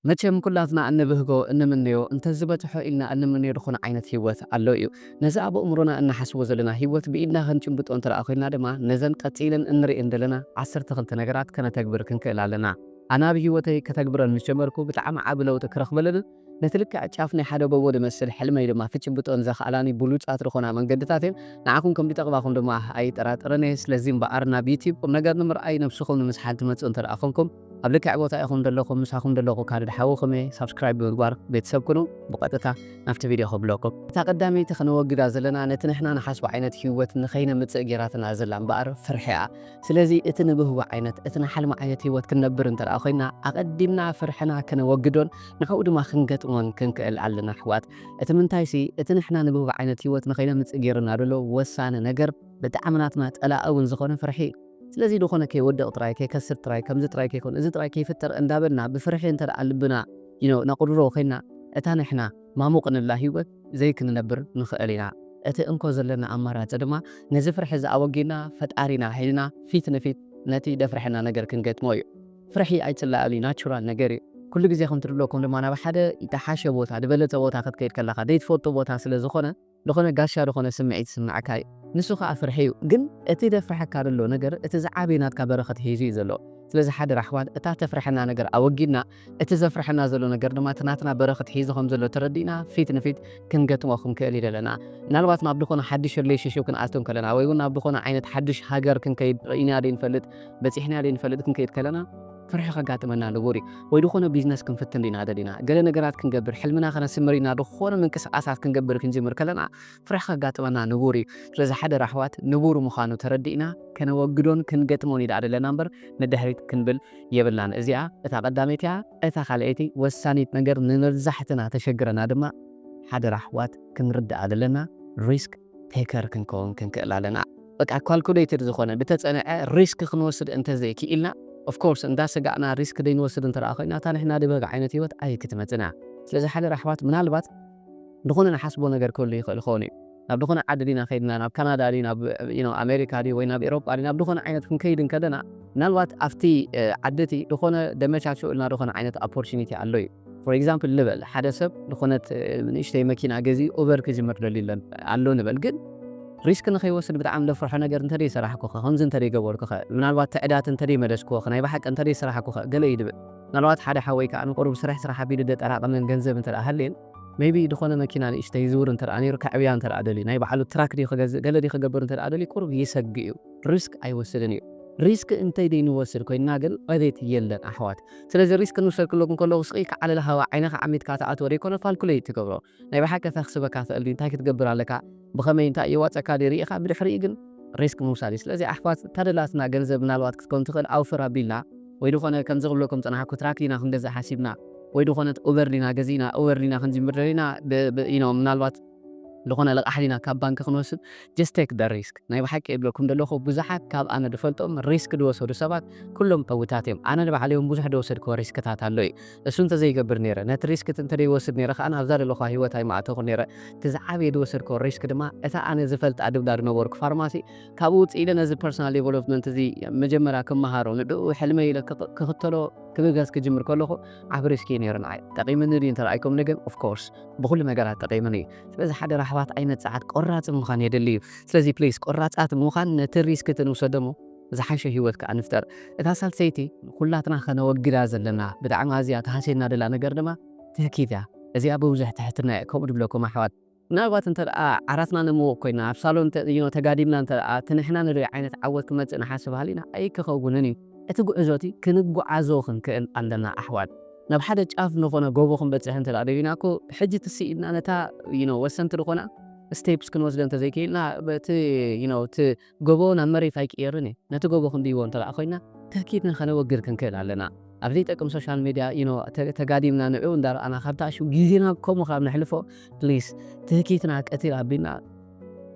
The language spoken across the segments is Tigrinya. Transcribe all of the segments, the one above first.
መቸም ኩላትና እንብህጎ፣ እንምነዮ፣ እንተዝበጽሖ ኢልና እንምነዮ ዝኾነ ዓይነት ህይወት ኣሎ እዩ። ነዚ ኣብ ኣእምሮና እናሓስቦ ዘለና ህይወት ብኢድና ክንጭብጦ እንተ ደኣ ኮይንና ድማ፣ ነዘን ቀጺለን እንርእየን ዘለና ዓሰርተ ክልተ ነገራት ከነተግብር ክንክእል ኣለና። ኣነ ኣብ ህይወተይ ከተግብረን ምስ ጀመርኩ ብጣዕሚ ዓቢ ለውጢ ክረኽበለንን ነቲ ልክዕ ጫፍ ናይ ሓደ ጎቦ ዝመስል ሕልመይ ድማ ክጭብጦን ዘኽኣላኒ ብሉጻት ዝኾና መንገድታት እየን። ንዓኹም ከም ዝጠቕማኹም ድማ ኣይጠራጠርን እየ። ስለዚ እምበኣር ናብ ዩትዩብ ቁም ነገር ንምርኣይ ነብስኹም ንምስሓል ትመጽኡ እንተ ደኣ ኮንኩም፣ ኣብ ልክዕ ቦታ ኢኹም ዘለኹም፣ ምሳኹም ዘለኹ ካልድ ሓውኹም እየ። ሳብስክራይብ ብምግባር ቤተሰብ ኩኑ። ብቐጥታ ናብቲ ቪድዮ ከብለኩም። እታ ቀዳመይቲ ከነወግዳ ዘለና ነቲ ንሕና ንሓስቦ ዓይነት ህይወት ንኸይነምጽእ ጌራትና ዘላ እምበኣር ፍርሒ እያ። ስለዚ እቲ ንብህቦ ዓይነት፣ እቲ ንሓልሞ ዓይነት ህይወት ክንነብር እንተ ደኣ ኮይና፣ ኣቐዲምና ፍርሕና ከነወግዶን ንዕኡ ድማ ክንገጥሞን ክንክእል ኣለና ኣሕዋት። እቲ ምንታይሲ፣ እቲ ንሕና ንብህቦ ዓይነት ህይወት ንኸይነምጽእ ጌርና ዘሎ ወሳኒ ነገር ብጣዕሚ ናትና ጸላኢ እውን ዝኾነ ፍርሒ እዩ። ስለዚ ዝኾነ ከይወድቕ ጥራይ፣ ከይከስር ጥራይ፣ ከምዚ ጥራይ ከይኮን፣ እዚ ጥራይ ከይፍጠር እንዳበልና ብፍርሒ እንተ ደኣ ልብና፣ you know፣ ነቑርሮ ኮይና፣ እታ ንሕና ማሙቕ ንብላ ህይወት ዘይክንነብር ንኽእል ኢና። እቲ እንኮ ዘለና ኣማራጺ ድማ ነዚ ፍርሒ እዚ ኣወጊድና ፈጣሪና ሒዝና ፊት ንፊት ነቲ ደፍርሐና ነገር ክንገጥሞ እዩ። ፍርሒ ኣይጽላእን እዩ፣ ናቹራል ነገር እዩ። ኩሉ ግዜ ከም ትብለኩም ድማ ናብ ሓደ ዝሓሸ ቦታ፣ ዝበለጸ ቦታ ክትከይድ ከለኻ ዘይትፈልጦ ቦታ ስለ ዝኾነ፣ ዝኾነ ጋሻ ዝኾነ ስምዒት ይስምዓካ እዩ። ንሱ ኸኣ ፍርሒ እዩ። ግን እቲ ደፍርሐካ ዘሎ ነገር እቲ ዝዓበየ ናትካ በረኸት ሒዙ እዩ ዘሎ። ስለዚ ሓደራ ኣሕዋት፣ እታ ተፍርሐና ነገር ኣወጊድና፣ እቲ ዘፍርሐና ዘሎ ነገር ድማ እቲ ናትና በረኸት ሒዙ ከም ዘሎ ተረዲእና ፊት ንፊት ክንገጥሞ ክንክእል እዩ ዘለና። ምናልባት ናብ ዝኾነ ሓድሽ ሪሌሽንሽፕ ክንኣቱ ከለና ወይ እውን ናብ ዝኾነ ዓይነት ሓድሽ ሃገር ክንከይድ ርኢና ዘይንፈልጥ፣ በጺሕና ዘይንፈልጥ ክንከይድ ከለና ፍርሒ ከጋጥመና ንቡር እዩ። ወይ ዝኾነ ቢዝነስ ክንፍትን ዲና ደሊና፣ ገለ ነገራት ክንገብር፣ ሕልምና ከነስምር ኢና፣ ዝኾነ ምንቅስቃሳት ክንገብር ክንጅምር ከለና ፍርሒ ከጋጥመና ንቡር እዩ። ስለዚ ሓደራ ኣሕዋት ንቡር ምዃኑ ተረዲእና ከነወግዶን ክንገጥሞን እዩ ደኣ ዘለና እምበር ንድሕሪት ክንብል የብልናን። እዚኣ እታ ቀዳመይቲ እያ። እታ ካልኣይቲ ወሳኒት ነገር ንመብዛሕትና ተሸግረና ድማ ሓደራ ኣሕዋት ክንርዳእ ኣለና። ሪስክ ቴከር ክንከውን ክንክእል ኣለና። በቃ ካልኩሌትድ ዝኾነ ብተጸንዐ ሪስክ ክንወስድ እንተዘይክኢልና፣ ኦፍኮርስ እንዳሰጋእና ሪስክ ዘይንወስድ እንተ ደኣ ኮይና እታ ንሕና ድበግ ዓይነት ህይወት ኣይክትመጽና። ስለዚ ሓደራ ኣሕዋት ምናልባት ዝኾነ ንሓስቦ ነገር ክህሉ ይኽእል ይኸውን እዩ። ናብ ዝኾነ ዓዲ ዲና ከይድና፣ ናብ ካናዳ ድዩ፣ ናብ፣ you know፣ ኣሜሪካ ድዩ፣ ወይ ናብ ኤሮጳ ድዩ፣ ናብ ዝኾነ ዓይነት ክንከይድ እንከለና፣ ምናልባት ኣብቲ፣ እ፣ ዓዲ እቲ ዝኾነ ደመቻችኡ ኢልና ዝኾነ ዓይነት ኦፖርቹኒቲ ኣሎ እዩ። ፎር ኤግዛምፕል ንበል፣ ሓደ ሰብ ዝኾነት፣ እ፣ ንእሽተይ መኪና ገዚኡ ኡበር ክጅምር ደልዩ ኣሎ፣ ኣሎ ንበል። ግን ሪስክ ንኸይወስድ ብጣዕሚ ለፍርሖ ነገር እንተ ደይሰራሕኩኸ፣ ከምዚ እንተ ደይገበርኩኸ፣ ምናልባት ትዕዳት እንተ ደይመለስኩኸ፣ ናይ ብሓቂ እንተ ደይሰራሕኩኸ፣ ገለ እዩ ድብል። ምናልባት ሓደ ሓወይ ከኣ ንቁሩብ ስራሕ ስራሕ ኣቢሉ ደጠራቐመን ገንዘብ እንተ ደኣ ሃልየን፣ ሜይቢ ዝኾነ መኪና ንእሽተይ ይዝውር እንተ ደኣ ነይሩ፣ ከዕብያ እንተ ደኣ ደልዩ፣ ናይ ባዕሉ ትራክ ድዩ ክገዝእ፣ ገለ ድዩ ክገብር እንተ ደኣ ደልዩ፣ ቁሩብ ይሰግእ እዩ። ሪስክ ኣይወስድን እዩ። ሪስክ እንተይ ደይንወስድ ኮይንና ግን ዕቤት የለን ኣሕዋት። ስለዚ ሪስክ ንውሰድ ክብለኩም ከለኹ ስቕ ኢልካ ዓለል ሃዋ ዓይንኻ ዓሚትካ ትኣትዎ ደይኮነ፣ ካልኩሌት ትገብሮ። ናይ ብሓቂ እንታይ ክስበካ ትኽእል ድዩ? እንታይ ክትገብር ኣለካ? ብኸመይ እንታይ የዋጸካ ድዩ? ርኢኻ ብድሕሪኡ ግን ሪስክ ምውሳድ እዩ። ስለዚ ኣሕዋት እታ ደላትና ገንዘብ ምናልባት ክትከውን ትኽእል ኣውፍር ኣቢልና ወይ ዝኾነ ከምዚ ክብለኩም ጸናሕኩ ትራክ ዲና ክንገዝእ ሓሲብና ወይ ዝኾነ ኡበር ዲና ገዚእና ኡበር ዲና ክንጅምር ደሊና ብ-፣ ብ-፣ you know፣ ምናልባት ዝኾነ ልቓሕ ዲና ካብ ባንክ ክንወስድ፣ just take the risk። ናይ ብሓቂ ይብለኩም ዘለኹ ብዙሓት ካብ ኣነ ዝፈልጦም ሪስክ ዝወሰዱ ሰባት ኩሎም ዕውታት እዮም። ኣነ ንባዕለይ እውን ብዙሕ ዝወሰድክዎ ሪስክታት ኣሎ እዩ። እሱ እንተዘይገብር ነይረ፣ ነቲ ሪስክ እቲ እንተዘይወስድ ነይረ ከኣ ናብዛ ዘለኹዋ ህይወት ኣይምኣተኹን ነይረ። እቲ ዝዓበየ ዝወሰድክዎ ሪስክ ድማ እታ ኣነ ዝፈልጣ ድብዳ ዝነበርኩ ፋርማሲ፣ ካብኡ ውፅእ ኢለ ነዚ ፐርሰናል ዴቨሎፕመንት እዚ መጀመርያ ክመሃሮ፣ ንዕኡ ሕልመይ ኢለ ክቕ-፣ ክኽተሎ ክብገስ ክጅምር ከለኹ ዓቢ ሪስክ እዩ ነይሩ ንዓይ። ጠቒምኒ ድዩ እንተ ደኣ ኣይኮምኒ ግን፣ ኦፍ ኮርስ፣ ብኹሉ ነገራት ጠቒምኒ እዩ። ስለዚ ሓደራ ኣሕዋት ኣይመጽዓት፣ ቆራጽ ምዃን የድሊ እዩ። ስለዚ ፕሊስ ቆራጻት ምዃን ነቲ ሪስክ እቲ ንውሰዶ እሞ ዝሓሸ ህይወት ከኣ ንፍጠር። እታ ሳልሰይቲ ኩላትና ከነወግዳ ዘለና ብጣዕሚ ኣዝያ ተሃስየና ደላ ነገር ድማ ትህኪት እያ። እዚኣ ብብዙሕ ትሕትና እየ ከምኡ ድብለኩም ኣሕዋት። ምናልባት እንተ ደኣ ዓራትና ነምውቕ ኮይና፣ ኣብ ሳሎን ተ-፣ you know፣ ተጋዲምና እንተ ደኣ እቲ ንሕና ንሪኦ ዓይነት ዓወት ክመጽእ ንሓስብ ሃሊና ኣይክኸውንን እዩ። እቲ ጉዕዞ እቲ ክንጓዓዞ ክንክእል ኣለና ኣሕዋት። ናብ ሓደ ጫፍ ዝኾነ ጎቦ ክንበጽሕ እንተ ደኣ ደሊና እኮ፣ ሕጂ እቲ ስኢልና ነታ፣ you know፣ ወሰንቲ ዝኾና ስቴፕስ ክንወስደ እንተ ዘይክኢልና፣ በቲ፣ you know፣ እቲ ጎቦ ናብ መሬት ኣይቅየርን እዩ። ነቲ ጎቦ ክንድይቦ እንተ ደኣ ኮይና፣ ተኪድና ከነወግድ ክንክእል ኣለና። ኣብ ዘይጠቅም ሶሻል ሜድያ፣ you know፣ ተ-፣ ተጋዲምና ንዕኡ እንዳረኣና ካብ ተኣሽው ግዜና ከምኡ ካብ ነሕልፎ፣ ፕሊስ፣ ትህኪትና ቀቲል ኣቢልና፣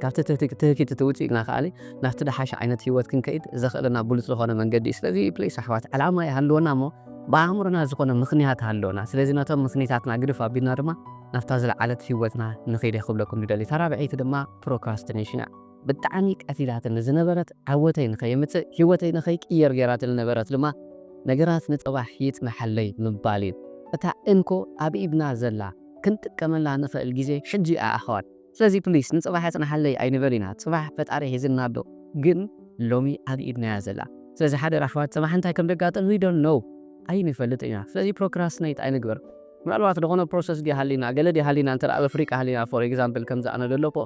ካብቲ ትህኪ-፣ ትህኪት እቲ ውፅእ ኢልና ከኣኒ ናብቲ ደሓሽ ዓይነት ህይወት ክንከይድ ዘኽእለና ብሉፅ ዝኾነ መንገዲ እዩ። ስለዚ ፕሊስ ኣሕዋት፣ ዕላማ ይሃልወና እሞ ብኣእምሮና ዝኾነ ምኽንያት ሃልወና። ስለዚ ነቶም ምኽንያታትና ግድፍ ኣቢልና ድማ ናብታ ዝለዓለት ህይወትና ንኸይድ ክብለኩም ንደሊ። ተራብዐይቲ ድማ ፕሮክራስቲኔሽን እያ። ብጣዕሚ ቀቲላትኒ ዝነበረት ዓወተይ ንኸየምፅእ፣ ህይወተይ ንኸይቅየር ገይራትኒ ነበረት ድማ፣ ነገራት ንፅባሕ ይፅንሓለይ ምባል እዩ። እታ እንኮ ኣብ ኢድና ዘላ ክንጥቀመላ ንኽእል ግዜ ሕጂ እያ ኣሕዋት። ስለዚ ፕሊስ ንጽባሕ ያጽናሓለይ ኣይንበል ኢና። ጽባሕ ፈጣሪ ሒዝና ኣሎ፣ ግን ሎሚ ኣብ ኢድና እያ ዘላ። ስለዚ ሓደራ ኣሕዋት ጽባሕ እንታይ ከም ደጋጥም we don't know ኣይንፈልጥ ኢና። ስለዚ ፕሮክራስቲኔት ኣይንግበር። ምናልባት ዝኾነ ፕሮሰስ ድያ ሃሊና፣ ገለ ድያ ሃሊና፣ እንተ ኣብ ኣፍሪቃ ሃሊና for example ከምዚ ኣነ ዘለኮ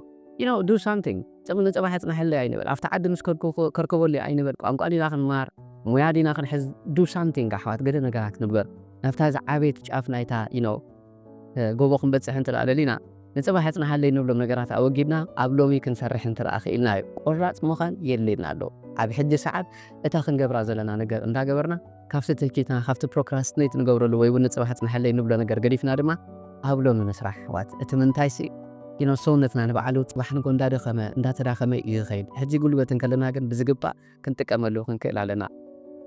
you know do something ጽም ንጽባሕ ያጽናሓለይ ኣይንበል። ኣብቲ ዓዲ ምስ ከድኩ ከርከበሉ ኣይንበል። ቋንቋ ዲና ክንማር፣ ሙያ ዲና ክንሕዝ do something ኣሕዋት ገለ ነገራት ንግበር። ናብታ ዝዓበየት ጫፍ ናይታ you know ጎቦ ክንበጽሕ እንተ ደኣ ደሊና ንጽባሕ ያጽናሓለይ ንብሎም ነገራት ኣወጊድና ኣብ ሎሚ ክንሰርሕ እንተ ደኣ ክኢልና እዩ። ቆራጽ ምዃን የድልየና ኣሎ። ኣብ ሕጂ ሰዓት እታ ክንገብራ ዘለና ነገር እንዳገበርና ካብቲ ትህኪትና ካብቲ ፕሮክራስቲኔት ንገብረሉ ወይ እውን ንጽባሕ ያጽናሓለይ ንብሎ ነገር ገዲፍና ድማ ኣብ ሎሚ ንስራሕ ኣሕዋት። እቲ ምንታይሲ you know ሰውነትና ንባዕሉ ጽባሕ ንጎ እንዳደኸመ እንዳተዳኸመ እዩ ዝኸይድ። ሕጂ ጉልበት እንከለና ግን ብዝግባእ ክንጥቀመሉ ክንክእል ኣለና።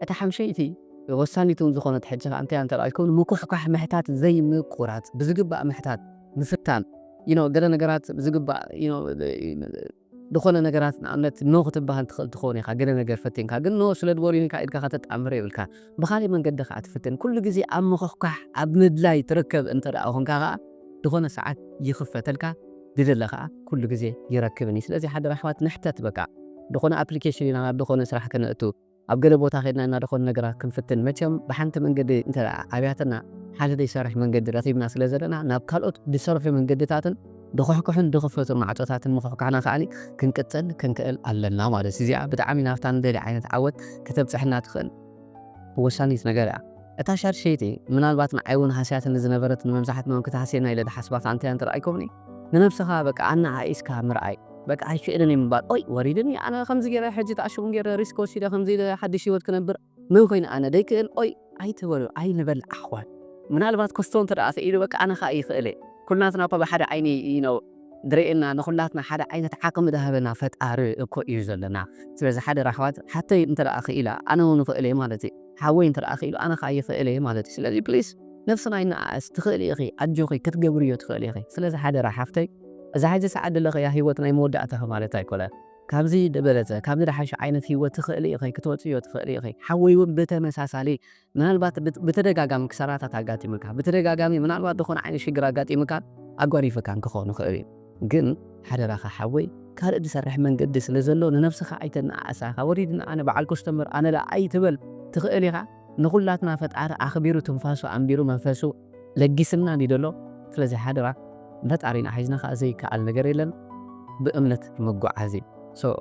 እታ ሓምሸይቲ ወሳኒት እውን ዝኾነት ሕጂ ከዓ እንታይ እንተ ደኣ ይከውን ምኩሕኳሕ ምሕታት ዘይምቁራጽ ብዝግባእ ምሕታት ምፍታን you know ገለ ነገራት ብዝግባእ you know ዝኾነ ነገራት ንኣብነት ኖ ክትበሃል ትኽእል ትኸውን ኢኻ። ገለ ነገር ፈቲንካ ግን ኖ ስለ ዝበሉኒ ኢልካ ኢድካ ከተጣምር የብልካ። ብኻሊእ መንገዲ ከዓ ትፍትን። ኩሉ ግዜ ኣብ ምኹሕኳሕ ኣብ ምድላይ ትርከብ እንተ ደኣ ኾንካ ከዓ ዝኾነ ሰዓት ይኽፈተልካ፣ ድደለ ከዓ ኩሉ ግዜ ይረክብን እዩ። ስለዚ ሓደራ ኣሕዋት ንሕተት በቃ። ዝኾነ ኣፕሊኬሽን ኢና ናብ ዝኾነ ስራሕ ከነእቱ ኣብ ገለ ቦታ ኸድና ኢና ዝኾነ ነገራት ክንፍትን። መቸም ብሓንቲ መንገዲ እንተ ደኣ ኣብያትና ሓደ ዘይሰርሕ መንገዲ ረኺብና ስለ ዘለና ናብ ካልኦት ዝሰርሑ መንገድታትን ድኹሕኩሕን ድኽፈቱ ማዕጾታትን ምኹሕኳሕና ከኣኒ ክንቅጽል ክንክእል ኣለና ማለት እዩ። እዚኣ ብጣዕሚ ናብታ ንደሊ ዓይነት ዓወት ከተብጽሕና ትኽእል ወሳኒት ነገር እያ። እታ ሻድሸይቲ ምናልባት ንዓይ እውን ሃስያትኒ ዝነበረት ንመብዛሕትናኦም ክትሃስየና ኢለ ዝሓስባ ከኣ እንታይ እያ እንተ ደኣ ኣይኮምኒ ንነብስኻ በቃ ኣነኣኢስካ ምርኣይ በቃ ኣይክእልን እየ ምባል ኦይ ወሪድኒ ኣነ ከምዚ ገይረ ሕጂ ተኣሽሙን ገይረ ሪስክ ወሲደ ከምዚ ኢለ ሓድሽ ህይወት ክነብር መን ኮይኑ ኣነ ደይክእል ኦይ ኣይትበሉ ኣይንበል ኣሕዋት ምናልባት ክስቶ እንተ ደኣ ስኢሉ በቃ ኣነ ከዓ ይኽእል እየ ኩልናትና እኮ ብሓደ ዓይኒ you know ድርእየና ንኹላትና ሓደ ዓይነት ዓቕሚ ዝሃበና ፈጣሪ እኮ እዩ ዘለና ስለዚ ሓደ ራሕዋት ሓተይ እንተ ደኣ ክኢላ ኣነ እውን እኽእል እየ ማለት እዩ ሓወይ እንተ ደኣ ክኢሉ ኣነ ከዓ ይኽእል እየ ማለት እዩ ስለዚ ፕሊስ ነብስና ይነኣእስ ትኽእሊ ኢኺ ኣጆኺ ክትገብርዮ ትኽእሊ ኢኺ ስለዚ ሓደራ ሓፍተይ እዛ ሕጂ ሰዓት ዘለኽያ ህይወት ናይ መወዳእታኺ ማለት ኣይኮነን ካብዚ ዝበለፀ ካብዚ ዝሓሸ ዓይነት ህይወት ትኽእሊ ኢኺ ክትወፅዮ ትኽእሊ ኢኺ ሓወይ እውን ብተመሳሳሊ ምናልባት ብተደጋጋሚ ክሳራታት ኣጋጢሙካ ብተደጋጋሚ ምናልባት ዝኾነ ዓይነት ሽግር ኣጋጢሙካ ኣጓኒፍካን ክኸውን ይኽእል እዩ ግን ሓደራኻ ሓወይ ካልእ ዝሰርሕ መንገዲ ስለ ዘሎ ንነብስኻ ኣይተነኣእሳ ኢኻ ወሪድና ኣነ በዓል ኮስተምር ኣነ ዳ ኣይትበል ትኽእል ኢኻ ንኹላትና ፈጣሪ ኣኽቢሩ ትንፋሱ ኣንቢሩ መንፈሱ ለጊስና እንዲ ደሎ ስለዚ ሓደራ ንፈጣሪና ሒዝና ከዓ ዘይከኣል ነገር የለን ብእምነት ምጉዓዝ እዩ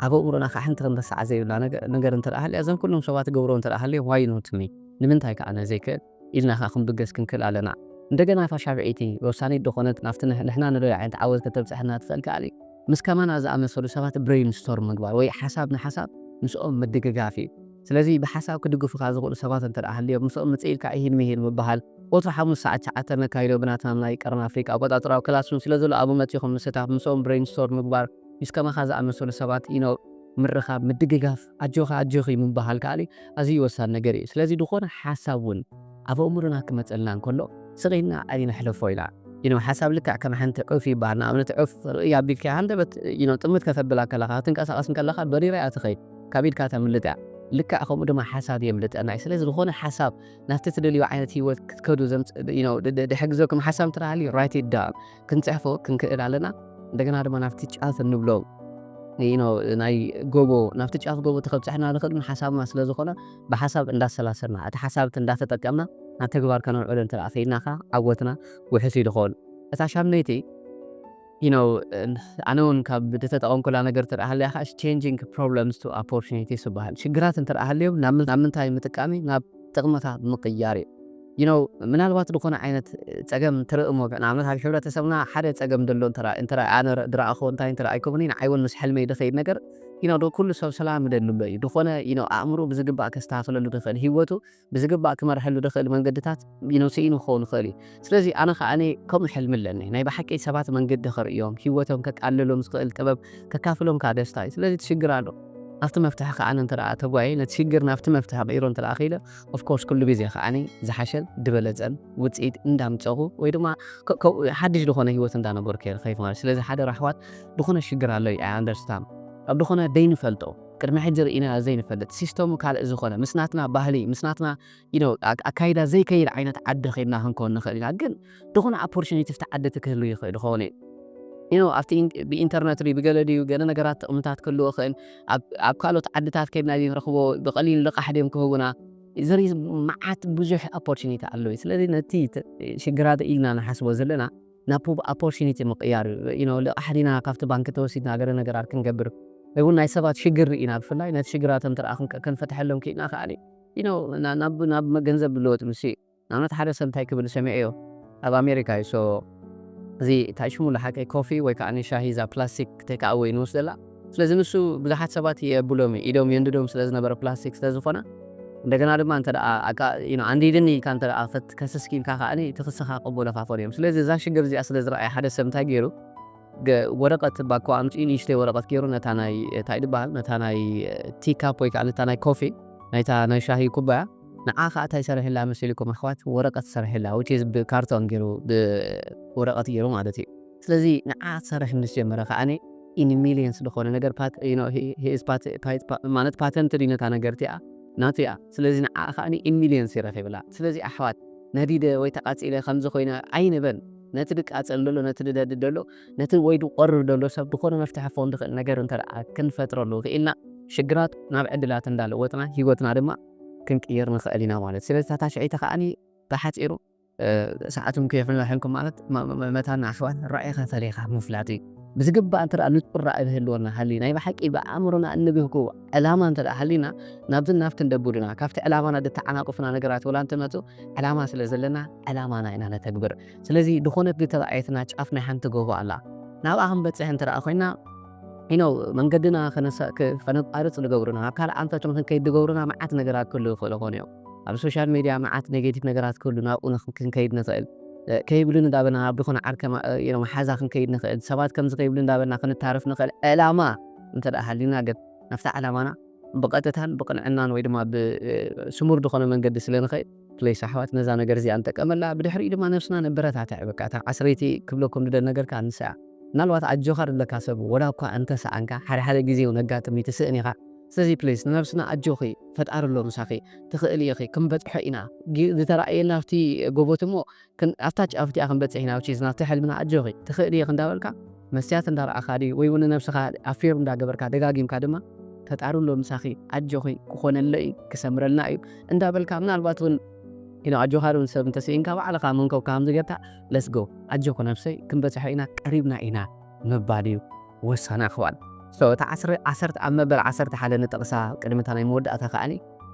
ኣብ ኣእምሮና ከዓ ሓንቲ ክንረስዓ ዘይብላ ነገር እንተ ደኣ ሃልያ እዘን ኩሎም ሰባት ገብሮ እንተ ደኣ ሃልዮም why not me ንምንታይ ከዓ ኣነ ዘይክእል ኢልና ከዓ ክንብገስ ክንክእል ኣለና እንደገና እታ ሻብዐይቲ ወሳኒት ዝኾነት ናብቲ ንሕና ንደልዮ ዓይነት ዓወት ከተብፅሐና ትኽእል ከኣሊ ምስ ከማና ዝኣመሰሉ ሰባት ብሬን ስቶርም ምግባር ወይ ሓሳብ ንሓሳብ ምስኦም ምድግጋፍ እዩ ስለዚ ብሓሳብ ክድግፉካ ዝኽእሉ ሰባት እንተ ደኣ ሃልዮም ምስኦም ምፅእ ኢልካ ኢሂን ምሂን ምበሃል ወትሩ ሓሙስ ሰዓት ሸዓተ ነካይዶ ብናትና ናይ ቀርኒ ኣፍሪቃ ኣቆፃፅራዊ ክላስሩም ስለ ዘሎ ኣብኡ መፂኹም ምስታፍ ምስኦም ብሬን ስቶርም ምግባር ምስ ከማኻ ዝኣመሰሉ ሰባት you know ምርኻብ ምድግጋፍ ኣጆኻ ኣጆኺ ምበሃል ከኣሊ ኣዝዩ ወሳኒ ነገር እዩ ስለዚ ዝኾነ ሓሳብ እውን ኣብ ኣእምሮና ክመፀልና እንከሎ ስቕ ኢልና ኣይነሕልፎ ኢና you know ሓሳብ ልክዕ ከም ሓንቲ ዑፍ ይበሃል ንኣብነት ዑፍ ርእይ ኣቢልካ ሃንደበት you know ጥምት ከተብላ ከለኻ ክትንቀሳቐስ እንከለኻ በሪራ እያ ትኸይድ ካብ ኢድካ ተምልጥ እያ ልክዕ ከምኡ ድማ ሓሳብ የምልጠና እዩ ስለዚ ዝኾነ ሓሳብ ናብቲ ትደልዮ ዓይነት ህይወት ክትከዱ ዘምፅ you know ድሕግዘኩም ሓሳብ ትረሃሊ write it down ክንፅሕፎ ክንክእል ኣለና እንደገና ድማ ናብቲ ጫፍ እንብሎ you know ናይ ጎቦ ናብቲ ጫፍ ጎቦ ተከብፅሕና ንኽእል ሓሳብና ስለ ዝኾነ ብሓሳብ እንዳሰላሰልና እቲ ሓሳብ እቲ እንዳተጠቀምና ናብ ተግባር ከነውዕሎ እንተ ከይድና ከዓ ዓወትና ውሕስ እዩ ዝኸውን እታ ሻምነይቲ you know ኣነ እውን ካብ ዝተጠቐምኩላ ነገር ትረኣ ሃለያ ከዓ changing problems to opportunities ይበሃል ሽግራት እንተ ሃልዮም ናብ ምንታይ ምጥቃሚ ናብ ጥቕምታት ምቅያር እዩ you know ምናልባት ዝኾነ ዓይነት ፀገም ትርኢ እሞ ንኣብነት ኣብ ሕብረተሰብና ሓደ ፀገም ዘሎ እንተ ኣነ ዝረኣኽዎ እንታይ እንተ ኣይኮምኒ ንዓይ እውን ምስ ሕልመይ ዝኸይድ ነገር you know ኩሉ ሰብ ሰላም ይደሊ ኣሎ እዩ ዝኾነ you know ኣእምሮ ብዝግባእ ከስተካክለሉ ዝኽእል ህይወቱ ብዝግባእ ክመርሐሉ ዝኽእል መንገድታት you know ስኢኑ ክኸውን ይኽእል እዩ ስለዚ ኣነ ከዓ ከምኡ ሕልሚ ኣለኒ ናይ ብሓቂ ሰባት መንገዲ ከርእዮም ህይወቶም ከቃልሎም ዝኽእል ጥበብ ከካፍሎም ከዓ ደስታ እዩ ስለዚ ትሽግር ኣሎ ኣብቲ መፍትሒ ከዓ ኣነ እንተ ተጓየ ነቲ ሽግር ናብቲ መፍትሒ ቀይሮ እንተ ከኢለ of course ኩሉ ግዜ ከዓ ዝሓሸን ዝበለፀን ውፅኢት እንዳምፀኹ ወይ ድማ ሓድሽ ዝኾነ ህይወት እንዳነበርኩ እየ ዝኸይድ ማለት ስለዚ ሓደ ራሕዋት ዝኾነ ሽግር ኣሎ እዩ ኣንደርስታን ኣብ ዝኾነ ዘይንፈልጦ፣ ቅድሚ ሕጂ ርኢና ዘይንፈልጥ፣ ሲስተሙ ካልእ ዝኾነ፣ ምስ ናትና ባህሊ፣ ምስ ናትና you know ኣካይዳ ዘይከይድ ዓይነት ዓዲ ከይድና ክንከውን ንኽእል ኢና። ግን ዝኾነ ኦፖርቹኒቲ ኣብቲ ዓዲ እቲ ክህሉ ይኽእል ይኸውን እዩ። you know ኣብቲ ብኢንተርነት ድዩ ብገለ ድዩ ገለ ነገራት ጥቕምታት ክህልዎ ይኽእል። ኣብ ካልኦት ዓድታት ከይድና ድዩ ንረኽቦ፣ ብቐሊሉ ልቓሕ ድዮም ክህቡና? ዘሪ መዓት ብዙሕ ኦፖርቹኒቲ ኣለዉ። ስለዚ ነቲ ሽግራት ኢልና ንሓስቦ ዘለና ናብ ኦፖርቹኒቲ ምቕያር እዩ። you know ልቓሕ ዲና ካብቲ ባንክ ተወሲድና ገለ ነገራት ክንገብር ወይ እውን ናይ ሰባት ሽግር ርኢና ብፍላይ ነቲ ሽግራቶም እንተ ደኣ ክንፈትሐሎም ክኢልና ከዓኒ you know ናብ ገንዘብ ዝለወጥ ምስ ንኣብነት ሓደ ሰብ እንታይ ክብል ሰሚዐዮ ኣብ ኣሜሪካ እዩ። so እዚ እንታይ ሽሙ ዝሓቀይ ኮፊ ወይ ከዓ ሻሂ እዛ ፕላስቲክ ቴክ ኣወይ ንወስደላ። ስለዚ ንሱ ብዙሓት ሰባት የብሎም እዩ፣ ኢዶም የንድዶም ስለ ዝነበረ ፕላስቲክ ስለ ዝኾነ። እንደገና ድማ እንተ ደኣ ኣቃ you know ኣንዲድኒ ኢልካ እንተ ደኣ ፈት ከስስኪ ኢልካ ከዓኒ እቲ ክስኻ ቅቡል ፋፎን እዮም። ስለዚ እዛ ሽግር እዚኣ ስለ ዝረኣየ ሓደ ሰብ እንታይ ገይሩ ወረቐት ባኮ ኣምፂኡ ንእሽተይ ወረቐት ገይሩ ነታ ናይ እንታይ ዝበሃል ነታ ናይ ቲካፕ ወይ ከዓ ነታ ናይ ኮፊ ናይታ ናይ ሻሂ ኩባያ ንዓ ከዓ እንታይ ሰሪሕላ መሲልኩም ኣሕዋት? ወረቐት ሰሪሕላ which is ብካርቶን ገይሩ ብወረቐት ገይሩ ማለት እዩ። ስለዚ ንዓ ክሰርሕ ምስ ጀመረ ከዓኒ in millions ዝኾነ ነገር ማለት ፓተንት ድዩ ነታ ነገር እቲኣ ናቱ እያ። ስለዚ ንዓ ከዓኒ in millions ይረኺብላ። ስለዚ ኣሕዋት ነዲደ ወይ ተቃጺለ ከምዚ ኮይነ ኣይንበል። ነቲ ድቃጸል ደሎ ነቲ ድደድ ደሎ ነቲ ወይ ድቆርር ደሎ ሰብ ዝኾነ መፍትሒ ክኸውን ዝኽእል ነገር እንተ ደኣ ክንፈጥረሉ ክኢልና ሽግራት ናብ ዕድላት እንዳለወጥና ህይወትና ድማ ክንቅይር ንኽእል ኢና ማለት። ስለዚ እታ ታሽዐይቲ ከዓኒ ብሓጺሩ ሰዓትኩም ከየፍላሕልኩም ማለት መታና ኣሕዋት ራእይኻ ፈሊኻ ምፍላጥ እዩ። ብዝግባእ እንተ ንጹር ራእይ ዝህልወና ሃሊ ናይ ብሓቂ ብኣእምሮና እንብህጎ ዕላማ እንተ ሃሊና ናብዚ ናብ ክንደቡድና ካብቲ ዕላማና ድተዓናቁፍና ነገራት ወላ እንትመፁ ዕላማ ስለ ዘለና ዕላማና ኢና ነተግብር። ስለዚ ዝኾነት ዝተራእየትና ጫፍ ናይ ሓንቲ ጎቦ ኣላ ናብኣ ክንበፅሕ እንተ ኮይና you know መንገድና ከነቋርፅ ዝገብሩና ናብ ካልእ ኣንፈት ክንከይድ ዝገብሩና መዓት ነገራት ክህሉ ይኽእሉ ኾኑ እዮም። ኣብ ሶሻል ሜድያ መዓት ኔጌቲቭ ነገራት ክህሉ ናብኡ ክንከይድ ንኽእል። ከይብሉን እንዳበና ናብ ዝኾነ ዓርከ መሓዛ ክንከይድ ንኽእል። ሰባት ከምዚ ከይብሉ እንዳበና ክንታረፍ ንኽእል። ዕላማ እንተ ደኣ ሃሊና ግን ናብታ ዕላማና ብቐጥታን ብቕንዕናን ወይ ድማ ብስሙር ዝኾነ መንገዲ ስለ ንኸይድ ፕሌስ ኣሕዋት ነዛ ነገር እዚኣ ንጠቀመላ። ብድሕሪኡ ድማ ነብስና ነበረታትዕ። በቃ እታ ዓስረይቲ ክብለኩም ድደል ነገር ከዓ ንሳ እያ። ምናልባት ኣጆኻ ዝብለካ ሰብ ወላ እኳ እንተሰኣንካ ሓደ ሓደ ግዜ እውን ኣጋጥም እዩ ትስእን ኢኻ። ስለዚ ፕሌስ ንነብስና ኣጆኺ ፈጣሪ ኣሎ ምሳኺ ትኽእሊ ኢኺ ክንበፅሖ ኢና ዝተረኣየና ኣብቲ ጎቦት እሞ ኣብታ ጫፍ እቲኣ ክንበፅሕ ኢና ውቺዝ ናብቲ ሕልምና ኣጆኺ ትኽእሊ ኢኺ እንዳበልካ መስትያት እንዳረኣኻ ድዩ ወይ እውን ነብስኻ ኣፌር እንዳገበርካ ደጋጊምካ ድማ ፈጣሪ ኣሎ ምሳኺ ኣጆኺ ክኾነለ እዩ ክሰምረልና እዩ እንዳበልካ ምናልባት እውን ኢሉ ኣጆኻ ዶ ንሰብ እንተስኢንካ ባዕልኻ መንከብካ ከም ዝገብታ let's go ኣጆኹ ነብሰይ ክንበፅሖ ኢና ቀሪብና ኢና ምባል እዩ ወሳኒ ኣኽዋል። እታ ዓሰርተ ኣብ መበል ዓሰርተ ሓደ ንጠቕሳ ቅድሚ እታ ናይ መወዳእታ ከዓኒ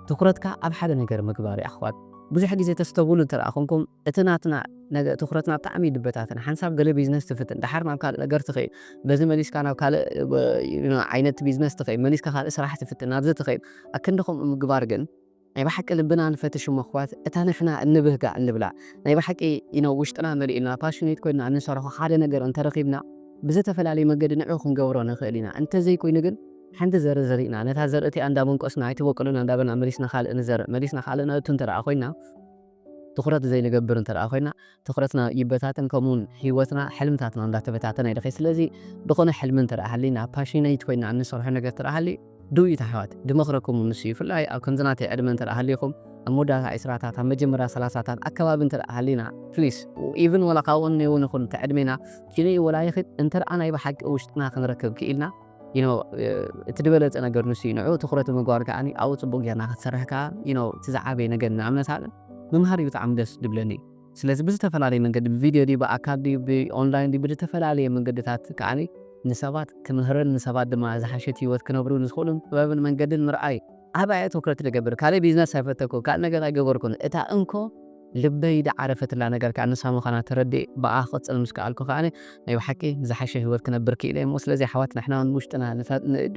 ትኹረትካ ኣብ ሓደ ነገር ምግባር እዩ ኣኽዋል። ብዙሕ ግዜ ተስተብህሉ እንተ ደኣ ኮንኩም እቲ ናትና ትኹረትና ብጣዕሚ ይበታተን። ሓንሳብ ገለ ቢዝነስ ትፍትን፣ ደሓር ናብ ካልእ ነገር ትኸይድ፣ በዚ መሊስካ ናብ ካልእ ዓይነት ቢዝነስ ትኸይድ፣ መሊስካ ካልእ ስራሕ ትፍትን፣ ናብዚ ትኸይድ። ኣክንዲ ከምኡ ምግባር ግን ናይ ብሓቂ ልብና ንፈትሽ እሞ ኣሕዋት እታ ንሕና እንብህጋ እንብላ ናይ ብሓቂ you know ውሽጥና መሊእልና ፓሽኔት ኮይና እንሰርሖ ሓደ ነገር እንተረኺብና ብዝተፈላለየ መንገዲ ንዑ ክንገብሮ ንኽእል ኢና። እንተዘይኮይኑ ግን ሓንቲ ዘርኢ ዘሪእና ነታ ዘርኢ እቲኣ እንዳመንቆስና ኣይትበቁልና እንዳበልና መሊስና ካልእ ንዘርእ መሊስና ካልእ ነእቱ እንተ ደኣ ኮይና ትኹረት ዘይንገብር እንተ ደኣ ኮይና ትኹረትና ይበታተን ከምኡውን ህይወትና ሕልምታትና እንዳተበታተነ ይደኸይ። ስለዚ ዝኾነ ሕልሚ እንተ ደኣ ሃሊና ፓሽኔት ኮይና እንሰርሖ ነገር እንተ ደኣ ሃሊ ዱዩ ኣሕዋት ድመኽረኩም ንሱ እዩ። ብፍላይ ኣብ ከምዚ ናተይ ዕድመ እንተ ደኣ ሃሊኹም ኣብ መወዳእታ ዕስራታት ኣብ መጀመርያ ሰላሳታት ኣከባቢ እንተ ደኣ ሃሊና ፕሊስ ኢቭን ወላ ካብኡ እውን ይኹን እቲ ዕድሜና ኪንኡ ወላ ይኽድ እንተ ደኣ ናይ ብሓቂ ውሽጥና ክንረክብ ክኢልና you know እቲ ዝበለፀ ነገር ንሱ እዩ። ንዑ ትኹረት ምግባር ከዓ ኣብኡ ፅቡቅ ጌርና ክትሰርሕ ከዓ you know እቲ ዝዓበየ ነገር ንኣብነት ሃለ ምምሃር እዩ ብጣዕሚ ደስ ድብለኒ። ስለዚ ብዝተፈላለየ መንገዲ ብቪድዮ ድዩ ብኣካል ድዩ ብኦንላይን ድዩ ብዝተፈላለየ መንገድታት ከዓ ንሰባት ክምህርን ንሰባት ድማ ዝሓሸት ህይወት ክነብሩ ንዝኽእሉን ጥበብን መንገድን ምርኣይ ኣብኣ እየ ትኩረት ዝገብር። ካልእ ቢዝነስ ኣይፈተኩ ካልእ ነገር ኣይገበርኩን። እታ እንኮ ልበይ ዝዓረፈትላ ነገር ከዓ ንሳ ምዃና ተረዲእ ብኣ ክቕፅል ምስ ከኣልኩ ከዓ ናይ ብሓቂ ዝሓሸ ህይወት ክነብር ክኢለ እሞ ስለዚ ኣሕዋት ንሕና እውን ውሽጥና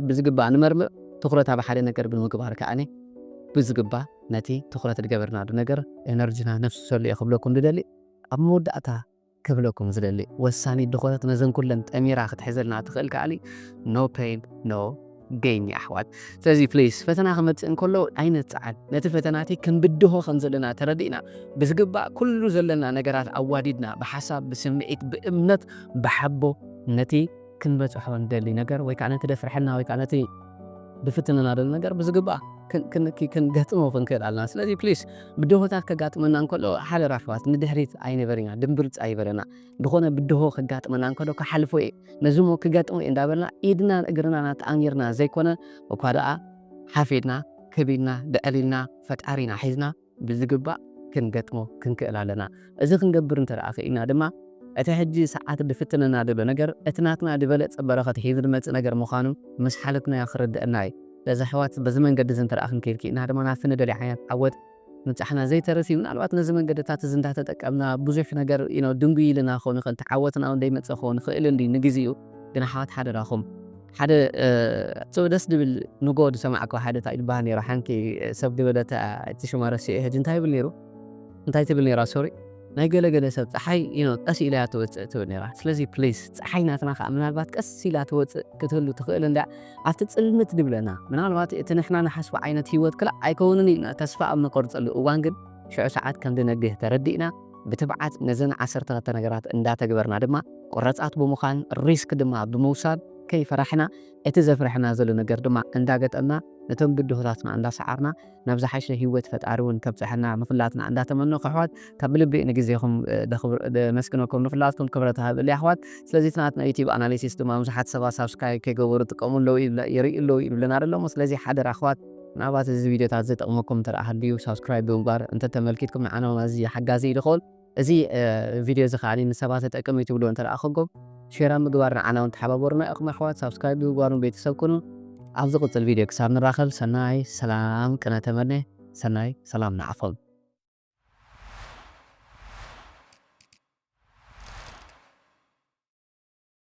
ብዝግባእ ንመርምር። ትኹረት ኣብ ሓደ ነገር ብምግባር ከዓ ብዝግባእ ነቲ ትኹረት ዝገበርናሉ ነገር ኤነርጂና ነፍስሰሉ እየ ክብለኩም ዝደሊ። ኣብ መወዳእታ ክብለኩም ዝደሊ ወሳኒ ድኾነት ነዘን ኩለን ጠሚራ ክትሕዘልና ትኽእል ከኣሊ no pain no gain ኣሕዋት። ስለዚ ፕሊስ ፈተና ክመፅእ እንከሎ ኣይነፅዓን። ነቲ ፈተናቲ ክንብድሆ ከም ዘለና ተረዲእና ብዝግባእ ኩሉ ዘለና ነገራት ኣዋዲድና ብሓሳብ ብስምዒት ብእምነት ብሓቦ ነቲ ክንበፅሖ ንደሊ ነገር ወይ ከዓ ነቲ ደፍርሐና ወይ ከዓ ነቲ ድፍትንና ደሊ ነገር ብዝግባእ ክንገጥሞ ክንክእል ኣለና። ስለዚ ፕሊስ ብድሆታት ከጋጥመና እንከሎ ሓደራ ኣሕዋት ንድሕሪት ኣይንበር ኢና፣ ድንብርፅ ኣይበለና። ዝኾነ ብድሆ ከጋጥመና እንከሎ ክሓልፎ እየ፣ ነዚ ሞ ክገጥሞ እየ እንዳበልና ኢድናን እግርናን ኣተኣሚርና ዘይኮነ እኳ ደኣ ሓፊድና ከቢድና ብዕል ኢልና ፈጣሪና ሒዝና ብዝግባእ ክንገጥሞ ክንክእል ኣለና። እዚ ክንገብር እንተ ደኣ ክኢልና ድማ እቲ ሕጂ ሰዓት ድፍትነና ድሎ ነገር እቲ ናትና ድበለጸ በረኸት ሒዙ ድመጽእ ነገር ምዃኑ ምስ ሓለፍናዮ ክርድአና እዩ። ስለዚ ኣሕዋት በዚ መንገዲ እዚ እንተ ደኣ ክንከይድ ክኢልና ድማ ናብቲ ንደልዮ ዓይነት ዓወት ምብጻሕና ዘይተርፍ እዩ። ምናልባት ነዚ መንገድታት እዚ እንዳተጠቀምና ብዙሕ ነገር ድንጉይ ኢልና ክኸውን ይኽእል፣ ተዓወትና እውን ደይመጽእ ክኸውን ይኽእል እንዲ ንግዜኡ። ግን ኣሕዋት ሓደራኹም ሓደ ደስ ድብል ንጎ ዝሰማዕከ ሓደ እንታይ ይበሃል ነይሩ ሓንቲ ሰብ ዝበለተ እቲ ሽማ ረሲዑ ሕጂ እንታይ ይብል ነይሩ እንታይ ትብል ነይራ ሶሪ ናይ ገለገለ ሰብ ፀሓይ ቀስ ኢላ እያ ትወፅእ ትብል ነይራ። ስለዚ ፕሊስ ፀሓይ ናትና ከዓ ምናልባት ቀስ ኢላ ትወፅእ ክትህሉ ትኽእል እንዳ ኣብቲ ፅልምት ድብለና ምናልባት እቲ ንሕና ንሓስቦ ዓይነት ህይወት ክላ ኣይከውንን ኢልና ተስፋ ኣብ ንቆርፀሉ እዋን ግን ሽዑ ሰዓት ከም ድነግህ ተረዲእና ብትብዓት ነዘን ዓሰርተ ክልተ ነገራት እንዳተግበርና ድማ ቆረፃት ብምዃን ሪስክ ድማ ብምውሳድ ከይፈራሕና እቲ ዘፍርሐና ዘሎ ነገር ድማ እንዳገጠምና ነቶም ብድሆታትና እንዳሰዓርና ናብ ዝሓሸ ህይወት ፈጣሪ እውን ከብፅሐና ንኹላትና እንዳተመነኹ ኣሕዋት ካብ ብልቢ ንግዜኹም ደመስግነኩም ንኹላትኩም ክብረት ሃብሊ ኣሕዋት። ስለዚ ትናትና ዩቲብ ኣናሊሲስ ድማ ብዙሓት ሰባት ሳብስክራይብ ከይገበሩ ጥቀሙ ኣለዉ ይርኢ ኣለዉ ይብለና ደሎሞ። ስለዚ ሓደር ኣሕዋት ምናልባት እዚ ቪዲዮታት ዝጠቕመኩም እንተ ሃልዩ ሳብስክራይብ ብምግባር እንተተመልኪትኩም ንዓና እዚ ሓጋዚ እዩ ዝኸውን። እዚ ቪድዮ እዚ ከዓ ንሰባት ተጠቅም እዩ ትብልዎ እንተ ደኣ ኮንኩም ሼር ኣብ ምግባር ንዓና እውን ተሓባበሩና ኢኹም ኣሕዋት። ሳብስክራይብ ብምግባር እውን ቤተሰብ ኩኑ። ኣብ ዝቕፅል ቪድዮ ክሳብ ንራኸብ ሰናይ ሰላም ቅነ ተመነ። ሰናይ ሰላም ንዓኹም።